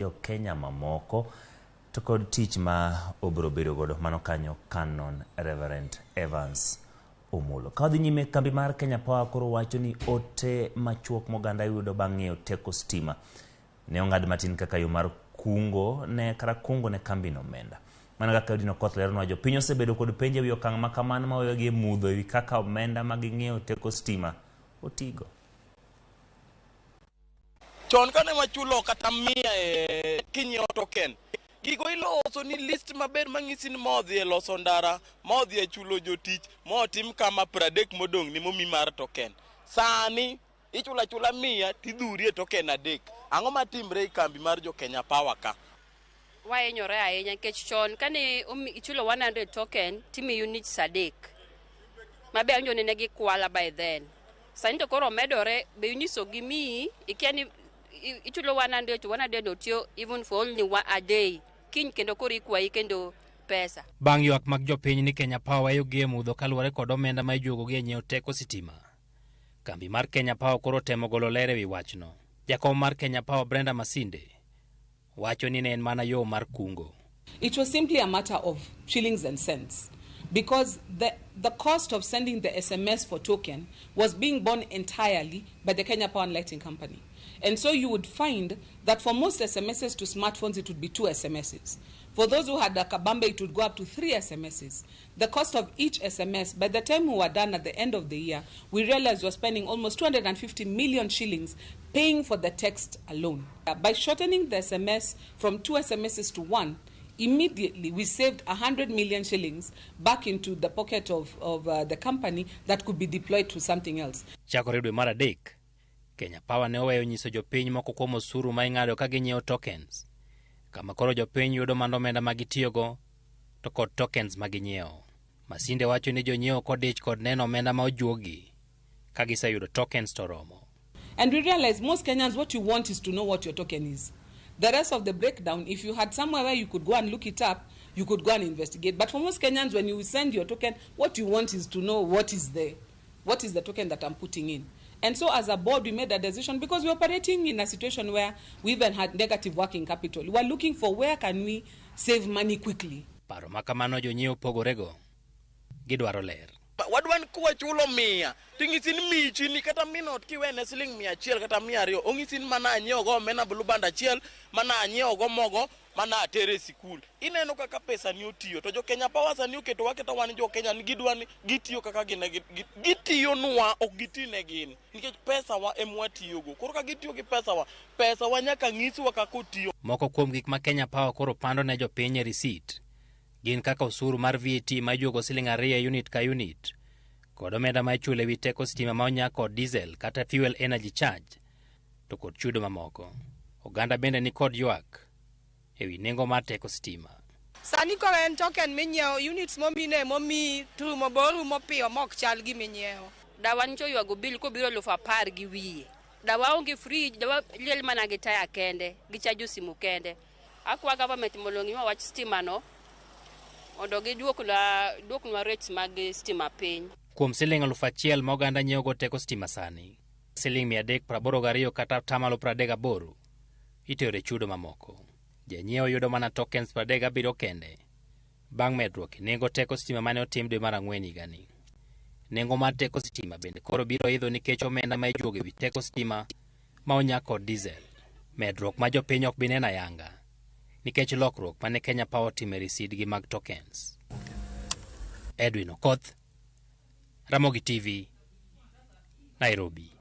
Jo-Kenya mamoko to kod tich ma obiro bedo godo mano kanyo Canon Reverend Evans Omolo. Ka wadhi nyime, kambi mar Kenya Power koro wacho ni ote machuok moganda yudo bang' ng'iewo teko stima ne ong'ad matin kaka yo mar kungo ne kata kungo ne kambino omenda. Mana kaka Edwin Okoth leronwa, jopiny osebedo kod penjo ewi okang' ma kamano ma weyogi e mudho ewi kaka omenda ma ging'iewo teko stima otigo. Chon kane wachulo kata 100 e kinyiewo token, gigo iloso ni list maber mang'isi ni ma odhi e loso ndara, ma odhi e chulo jotich, ma otim kama 30 modong' ni momi mar token. Sani ichulo achula 100 tidhuri e token 3. Ang'o matimre e kambi mar jo Kenya Power ka? Wahinyore ahinya nikech chon kane ichulo 100 token timiyi units 3 mabe awinjo ni ne gikwala by then. Sani to koro omedore be units ok gimiyi, ikia ni ichulo 100 to 100 no tiyo even for only a day, kiny kendo koro ikwayi kendo pesa. Bang' ywak mag jopiny ni Kenya Power weyogi e mudho kaluwore kod omenda ma ijuogogi e nyiewo teko sitima, kambi mar Kenya Power koro temo golo ler ewi wachno. Jakom mar Kenya Power Brenda Masinde wacho ni ne en mana yo mar kungo. It was simply a matter of shillings and cents because the cost of sending the SMS for token was being borne entirely by the Kenya Power and Lighting Company. And so you would find that for most SMSs to smartphones, it would be 2 SMSs. For those who had a Kabambe, it would go up to 3 SMSs. The cost of each SMS, by the time we were done at the end of the year, we realized we were spending almost 250 million shillings paying for the text alone. By shortening the SMS from 2 SMSs to 1, immediately we saved 100 million shillings back into the pocket of the company that could be deployed to something else. Chakore dwe mar adek, Kenya Power ne oweyo nyiso jopiny moko kuom osuru ma ing'ado ka ginyiewo tokens, kama koro jopiny yudo mana omenda ma gitiyogo to kod tokens ma ginyiewo. Masinde wacho ni jonyiewo kodich kod neno omenda ma ojuogi ka giseyudo tokens to romo. And we realize most Kenyans, what you want is to know what your token is. The rest of the breakdown, if you had somewhere where you could go and look it up, you could go and investigate. But for most Kenyans, when you send your token, what you want is to know what is there. What is the token that I'm putting in? And so as a board, we made a decision because we're operating in a situation where we even had negative working capital. We were looking for where can we save money quickly. Paro ma kamano jonyiewo pogorego. Gidwaro ler. Wadwa ni kwachulo 100 ting'isi ni michi ni kata minot kiwene siling 100 kata 200 ong'isi ni mana anyiewo go omena blue band achiel, mana anyiewo go mogo, mana atere e sikul. Ineno kaka pesa ni otiyo to jo Kenya Power sani oketo waketa wan jo Kenya ni gidwa ni gitiyo kaka gin gitiyo nwa ok giti ne gin nikech pesa wa ema watiyogo. Koro ka gitiyo gi pesa wa, pesa wa nyaka nyiswa kaka otiyo. Moko kuom gik ma Kenya Power koro pando ne jopiny e risit gin kaka osuru mar VAT ma ijuogo siling 2 e unit ka unit, kod omenda ma ichulo ewi teko sitima ma onyak kod diesel kata fuel energy charge, to kod chudo mamoko. Oganda bende ni kod ywak ewi nengo mar teko sitima. Sani koro en token minyiewo, units momine momiyi trumo bo orumo piyo mok chal giminyiewo. Dawa nyicho ywago bill kobiro 10,000 200. Dawa onge fridge, dawa liel mana gi taya kende, gi chajo simu kende. Akwa government mondo ong'i wach stima no mondo giduoknwa duoknwa rates mag stima piny. Kuom siling 1000 ma oganda nyiewogo teko sitima sani, siling 382 kata 38% itero e chudo mamoko. Janyiewo yudo mana tokens 37 kende bang' medruok e nengo teko sitima mane otim dwe mar ang'wen higani. Nengo mar teko sitima bende koro biro idho nikech omenda ma ijuogo ewi teko sitima ma onyak kod diesel. Medruok ma jopiny ok bi neno ayanga nikech lokruok mane Kenya Power otimo e risidgi mag tokens. Edwin Okoth, Ramogi TV, Nairobi.